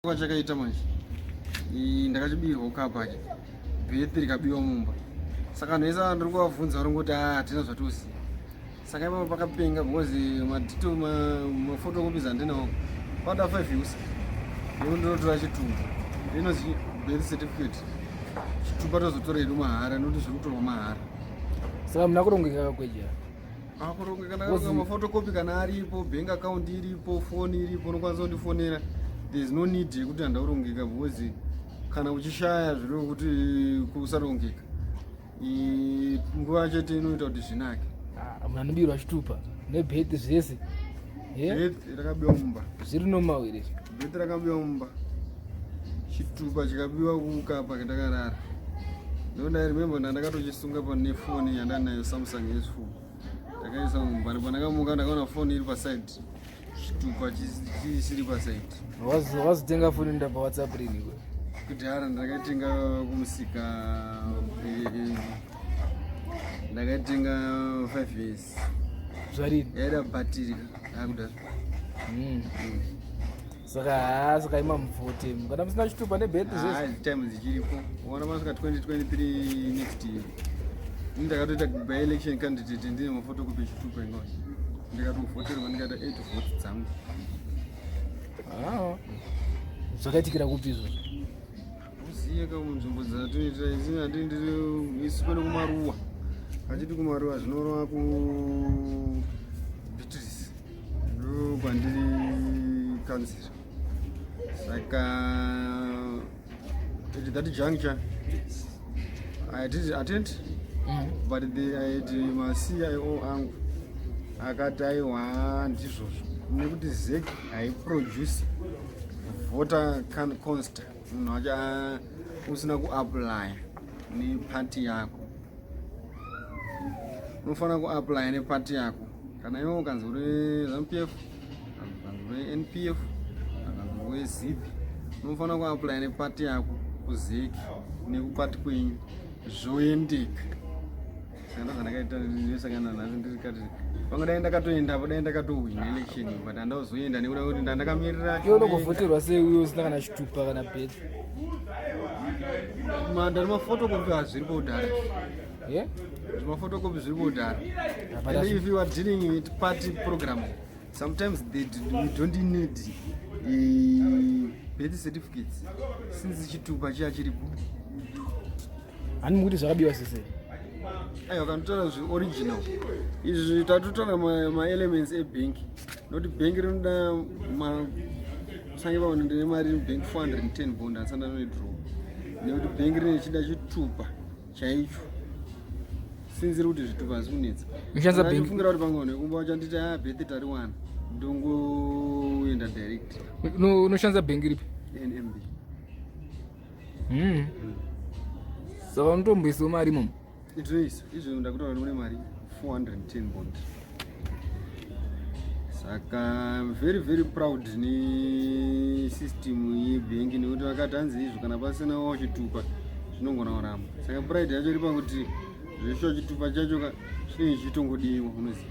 Kwachakaita manje ndakachibirwa kukapake birth rikabiwa mumba saka vanhu vese ndiri kuvabvunza vari ngoti ah, hatina zvatoziva. Saka ipapo pakapenga because madito mafotocopies andinawo pada 5 years nekuti ndinotora chitupa inozi birth certificate, chitupa tozotora hedu mahara nekuti zviri kutorwa mahara. Saka muna kurongeka kakweja. Akurongeka ndakaronga mafotocopi kana aripo, bank account iripo, foni iripo, unokwanisa kundifonera. There is no need yekuti handaurongeka because kana uchishaya zviri kuti kusarongeka, nguva chete inoita kuti zvinake. Ah, munhu anobirwa chitupa nebirth zvese. Birth rakabiwa mumba. Zviri normal here izvi? Birth rakabiwa mumba, chitupa chikabiwa kukapa kendakarara. Ndoda, I remember ndandakatochisunga pane foni yandanayo, Samsung S4, ndakaisa mumba. Pandakamuka ndakaona foni iri paside, chitupa chisiri paside. Wazotenga foni nda paWhatsApp rini iwe? Kudhara ndakaitenga kumusika, ndakaitenga 5 years. Zvarini? Yaida bhatiri akudhara. Saka haa, saka ima muvhote kana musina chitupa nebirth zvese. Time dzichiripo, uona masvika 2023 next year. Ini ndakatoita by election candidate ndine mafotokopi echitupa inga ndikatovhoterwa, ndikaita 8 votes dzangu. Ah. Zvakaitikira kupi izvozvo? Uziye ka munzvimbo dzatinoitira isi handi ndiri isu pano kumaruwa, achiti kumaruwa zvinorova ku Beatrice, ndo kwandiri kanzira. Saka at that juncture I did attend, but I had maCIO angu akati aiwa, ndizvozvo nekuti ZEC haiproduce voter consta munhu wacho usina kuapply nepati yako. Unofanira kuapply nepati yako. Kana iwe ukanzi uri ZANU PF, ukanzi uri NPF, ukanzi uri ZIP, unofanira kuapply nepati yako kuZEC nekupati kwenyu, zvoendeka. Saka ndozvandakaita. Saka nanhasi ndiri kati pamwe dai ndakatoendapo, dai ndakatohwina election, but handauzoenda nekuda kuti ndandakamirira. Iwe unogovhoterwa sei uye usina kana chitupa kana birth? Ndari mafotokopi hazviripo kudhara. Zvimafotokopi zviripo kudhara. And if you are dealing with party program, sometimes we don't need birth certificates since chitupa chiya chiripo. Hani mukuti zvakabiwa sese? Aiwa, kanotora zvioriginal izvi, tatotora maelements ebhenki nokuti bhenki rinoda sange paone ndine mari mubank 410 bond handisati ndanoidraw nekuti bhenki rine chida chitupa chaicho since iri kuti zvitupa hazvi kunetsa. Mushandisa bhenki? Fungira kuti pamwe vanhu vekumba vachanditi a birth tariwana, ndongoenda direct. Unoshandisa bhengi ripi? NMB. Saka unotomboisawo mari imomo? Ndinoisa izvo, ndakutaura ndine mari 410 bond. Saka I'm very very proud nesystem yebhengi nekuti vakati hanzi izvo kana pasinawo chitupa zvinongona kuramba. Saka pride yacho iri pakuti zveshuwa chitupa chacho ka chinenge chichitongodiwa, unoziva.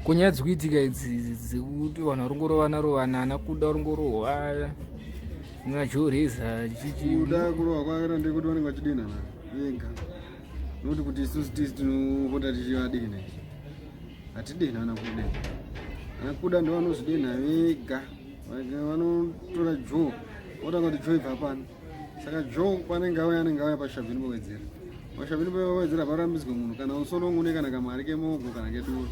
Kunyaya dzikuitika idzi dzekuti vanhu vari kungorovana rovana, ana kuda vari kungorohwa najoreza chichi? Kuda kurohwa kwakaita ndekuti vanenge vachidenhana vega, nokuti kuti isusu tisi tinopota tichivadenha, hatidenha ana kuda. Ana kuda ndo vanozvidenha vega. Vanotora Joe votanga kuti, "Joe, ibva pano." Saka Joe panenge auya, anenge auya pashabhini powedzera, pashabhini powedzera parambidzwe munhu kana usolongo une kana kamari kemogo kana kedoro.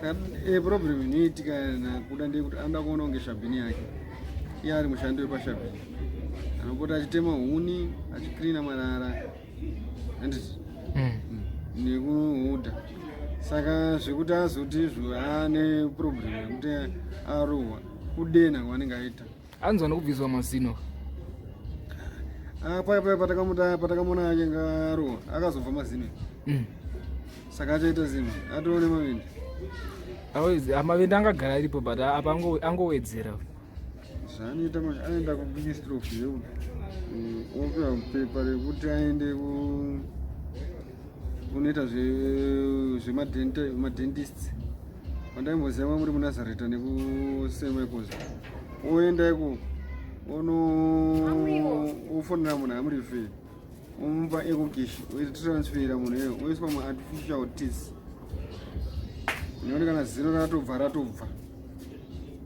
Saka problem inoitika nakuda ndeyekuti anoda kuona kunge shabhini yake. Iye ari mushandi wepashabhini anopota achitema huni, achiklina marara, handiti? Nekuhudha. Saka zvekuti azoti izvo ane problem yekuti arohwa, kudena kwaanenge aita. Anzwa nokubviswa mazino. Ah, paya paya patakamuta patakamuona achinge arohwa, akazobva mazino. Saka achaita zino atoone mavindi. Mavindi angagara aripo, but apa angowedzera. Zvaanoita manje, aenda kuMinistry of Health, opiwa pepa rekuti aende kunoita zvemadentists pandaimboziva muri muNazareta nekuSt Michaels, oenda ikoko. Ono ofonera munhu amurifei omupa ecocash oitransfera munhu iyoyo oiswa muartificial teeth nekuti kana zino ratobva ratobva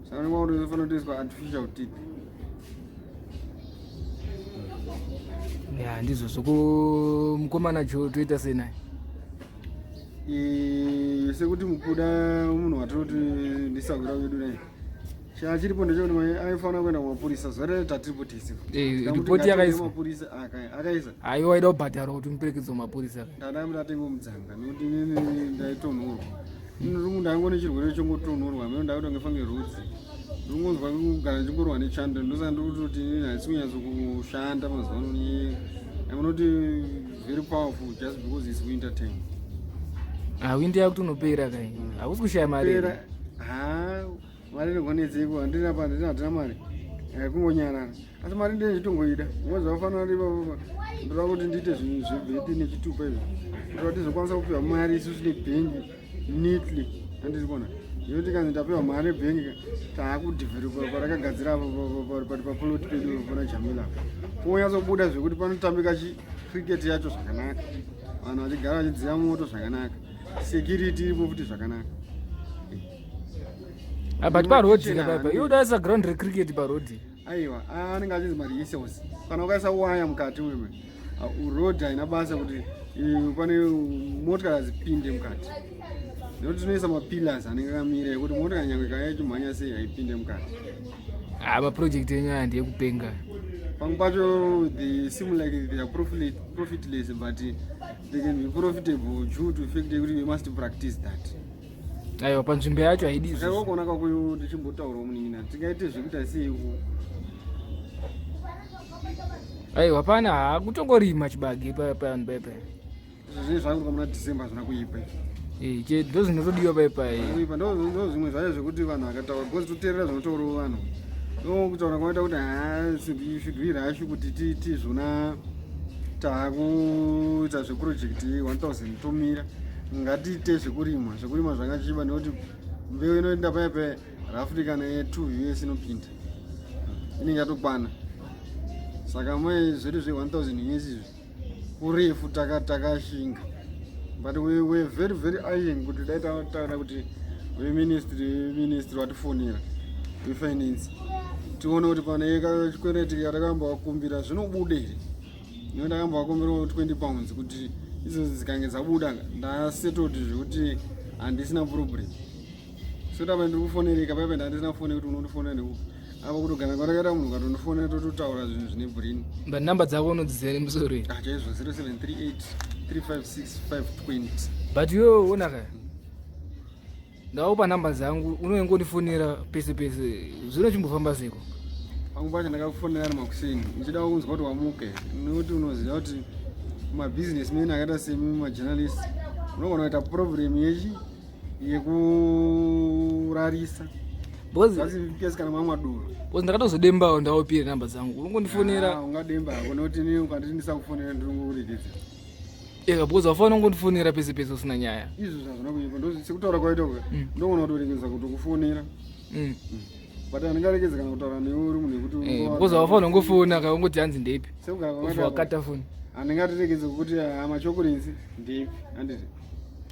saka unenge wakutofanira kutoiswa artificial teeth. Ya, ndizvo zvoko mukomana Joe toita sei naye? Sekuti mukuda munhu watinoti ndisahwira wedu naye, chiripo ndechekuti mai aifanira kuenda kumapurisa zuva rere tatiripo tese. Ripoti yakaiswa? Mapurisa akaisa. Aiwa, aida kubhadharwa kuti muperekedze kumapurisa. Ndada kuti atenge mudzanga nekuti inini ndaitonhorwa. Ndaingone chirwere chongotonhorwa mene ndakuti ngefange rudzi ndingonzwa kugara ndichingorwa nechando, ndosaka ndikutoti inini handisi kunyatso kushanda mazuva ano. I'm not very powerful just because it's winter time. Ah, winter yakuti unopera kai, hakusi kushaya mari here? Pera ha, mari inogonetseko, handina pa handina, hatina mari. Kungonyarara, asi mari ndiye ndichitongoida. Mwedzi wafanira ipapo ndoda kuti ndiite zvinhu zvebheti nechitupa izvi, ndoda kuti tizokwanisa kupiwa mari isusu nebhengi neatly, handiri kuona yekuti kanzi ndapiwa mari ebhengi, taakudevelopa parakagadzira apo pati paplot pedu pana Jamila, ponyatsobuda zvekuti panotambika chicricket yacho zvakanaka, vanhu vachigara vachidziya moto zvakanaka, security iripo futi zvakanaka. Ah, but parodhi kapaipa iwe udaisa ground recricket parodhi? Aiwa, anenge achinzi maresource. Kana ukaisa waya mukati meme, road haina basa kuti pane motikari hadzipinde mukati, nekuti tinoisa mapillars anenge akamira ekuti motikari nyange ikauya ichimhanya sei haipinde mukati. Ah, maproject enyu aya ndeyekupenga. Pamwe pacho they seem like they are profitless, but they can be profitable due to fact yekuti we must practice that. Aiwa, panzvimbo yacho haidi izvozvo. Saka kuona kwakuyo ndichimbotaurawo munin'ina, tingaite zvekuita sei uku? Aiwa, pana hakutongorima chibage pavanhu paipa. Zvinhu zvakuruka muna December zvina kuipa. Che ndo zvinotodiwa paipa. Kuipa ndo zvimwe zvacho zvekuti vanhu vakataura, because toteerera zvinotaurawo vanhu, ndo kutaura kwanoita kuti ha, should we rush kuti tizvona taakuita zveproject 1000 tomira? Ngatiite zvekurima, zvekurima zvakachipa nekuti mbeu inoenda paya paya roughly kana ye2 US inopinda inenge yatokwana. Saka mai zvedu zve1000 US izvi kurefu, takashinga, but we were very very eyeing kuti dai taura kuti veministry vatifonera, vefinance, tione kuti pane chikwereti katakamba zvinobuda here, nekuti ndakamba vakumbira £20 kuti izvozvi dzikange dzabuda ndasettled zvekuti handisina problem. So tapa ndiri kufonereka paipa, ndandisina foni yekuti unondifonera nekupi apa, kutogara kwandakaita munhu ukatondifonera tototaura zvinhu zvine brain. But namba dzako unodziziva nemusoro here? Ah, chaizvo, 0738 356 520. But iwewe onaka, ndaupa namba dzangu, unongondifonera pese pese, zvinochimbofamba seko? Pamwe pacho ndakakufonera ari makuseni ndichida kunzwa kuti wamuke, nekuti unoziva kuti mabusiness men akaita semi majournalist unogona kuita problem yechi yekurarisa because kesi kana mamwa doro. Because ndakatozodembawo ndaupire namba dzangu, unongondifonera. Ah, ungademba hako nekuti inini ukanditi ndisakufonera ndinongokuregedza. Eka, because wafanira ungondifonera pese pese usina nyaya. Izvo zvazvina kuipa, sekutaura kwaita uka ndogona kutoregedza kutokufonera, but handingaregedze kana kutaura newe uri munhu yekuti Because wafanira ungofona ka, ungoti hanzi ndeipi, sekugara obva kwakaita wakata foni. Handingatiregedze kukuti machokurinzi ndeipi, handiti?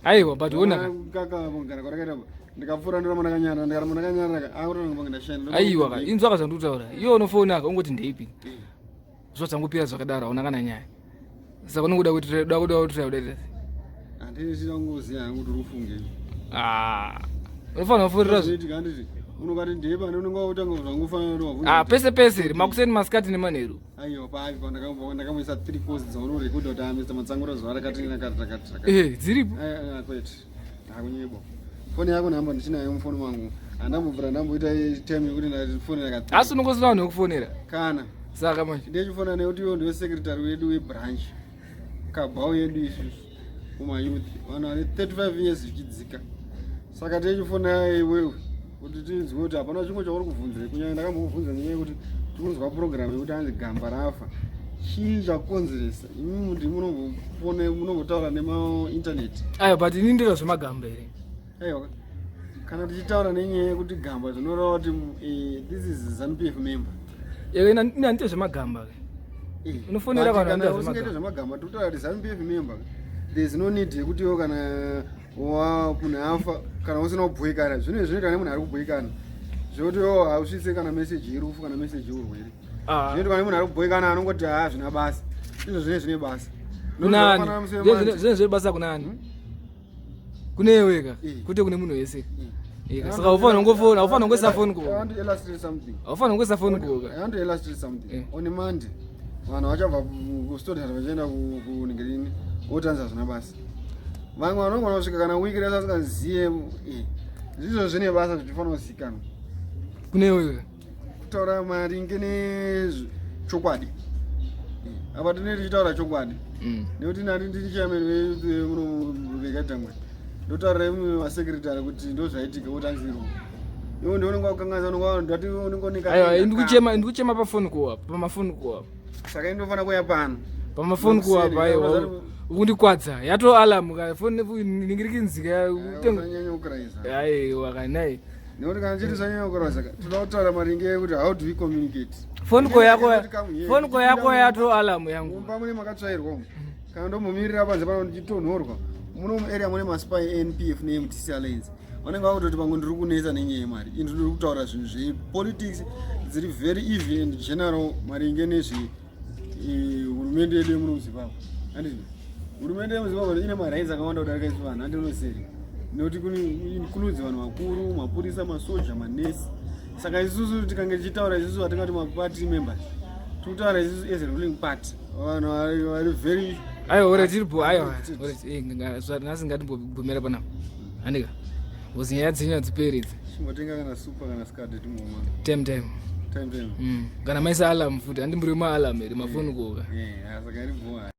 Aiwa, but ona ka. Kugara kwatakaita, ndikapfuura ndoramba ndakanyarara, ndikaramba ndakanyarara akutoanga ndashanda. Aiwa ka, inzwa ka zvandikutaura. Iwe unofona ka, ungoti ndeipi, zvodzangopira zvakadaro, hauna kana nyaya. Saka unongoda kuti da kuda kuti kudaita. Handini chinangoziva hangu kuti uri Ah, unofanira kufonera Zvinoitika, handiti? Unokati ndeipi, ane unenge wautanga zvangofanira kuti wabvunza Ah, pese pese, kuti makuseni, masikati nemanheru. Aiwa, papi pandakamboisa three calls dzaunorekodha kuti ah, Mr Matsangura zuva rakati nakati rakati rakati. Dziripo. Kwete, hakunyebo. Foni yako namba ndichinayo mufoni mangu, handambobvira ndamboita time yekuti ndafonera ka. Asi unongosina vanhu vekufonera. Kana Saka manje ndechifona nekuti iwo ndiwe secretary wedu webranch kabhau yedu isusu kumayouth, vanhu vane 35 years zvichidzika. Saka techifona iwewe kuti tinzwe kuti hapana chimwe chauri kubvunzire, kunyanya ndakambokubvunza nenyaya yekuti tikunzwa program yekuti hanzi gamba rafa, chii chakonzeresa? Imi ndi munombotaura nemainternet. Aiwa, but ini ndiro zvemagamba here? Aiwa, kana tichitaura nenyaya yekuti gamba, zvinoreva kuti this is ZANU PF member. Ine handite zvemagamba. Eh, Unofonera but vanhu kana vanoita usingaite zvemagamba. zvemagamba totaura kuti ZANU PF member, there is no need yekuti iwe kana wa munhu afa, kana usina kubhoikana, zvinhu zvinoitwa nemunhu ari kubhoikana, zvekuti iwe hausvitse kana meseji yerufu kana meseji yeurwere. Ah. Zvinoitwa nemunhu ari kubhoikana, anongoti haa, zvina basa. Izvo zvine zvine basa. Kunani? Zvakafanana musi weMonday. Zvine zvine basa kunani? Kune iwe ka. Eh. Kwete kune munhu wese. Eh. Eh, saka haufaniri kungofona, haufaniri kungoisa phone I call. want to illustrate something. Haufaniri kungoisa phone call I ka. want to illustrate something. Eh. On Monday, vanhu vachabva kuStodart vachienda kunhingirini, votanza zvina basa. Vamwe vanogona kusvika kana wiki rese vasingaziye. Zvizvo zvine basa zvichifanira kuzikanwa. Kune iwe ka. Kutaura maringe nechokwadi. Apa tinenge tichitaura chokwadi. Nekuti nani ndiri chairman wemuno vekatangwe. Ndotaurira imwe masekretary kuti ndo zvaitika, wotanzirwa. Iwe ndiwe unenge wakanganisa, unenge ndati unenge unika. Aiwa, ndikuchema pafone call apa, pamafone call apa. Saka indofanira kuuya pano. Pamafone call apa, Makuseni, aiwa. Ukundikwadza. Yato alarm ka, phone ningirikinzika utenga. Usanyanya kukuraisa. Aiwa kanai. Nekuti kana chiti usanyanya kukuraisa, toda kutaura maringe ekuti how do we communicate. Phone call yako, Kuti come here. phone call yako yato alarm yangu. Mumba mune makatsvairwa umu. Kana ndombomirira panze pano ndichitonhorwa, muno muarea mune maspy eNPF neMTC Alliance, vanenge vakutoti pamwe ndiri kunetsa nenyaya yemari. Ini ndiri kutaura zvinhu zvepolitics dziri very even and general maringe nezve hurumende yedu yemuno muZimbabwe, handiti? Hurumende yemuZimbabwe ine marights akawanda kudarika isu vanhu, handinoseri? Nekuti includes vanhu vakuru, mapurisa, masoja, manesi. Saka isusu tikange tichitaura, isusu hatingati maparty members, tikutaura isusu as a ruling party, vanhu vari very Aiwa, ore tiripo, aiwa. Ore nhasi ngatimbogumira panapa. Handika. Because nyaya dzenyu hadziperi idzi. Chimbotenga kana super kana scud timbomwa. Time time. Time time. Kana maisa alarm futi, handimburi maalarm here mafoni call ka. Eh, saka iri bhowa.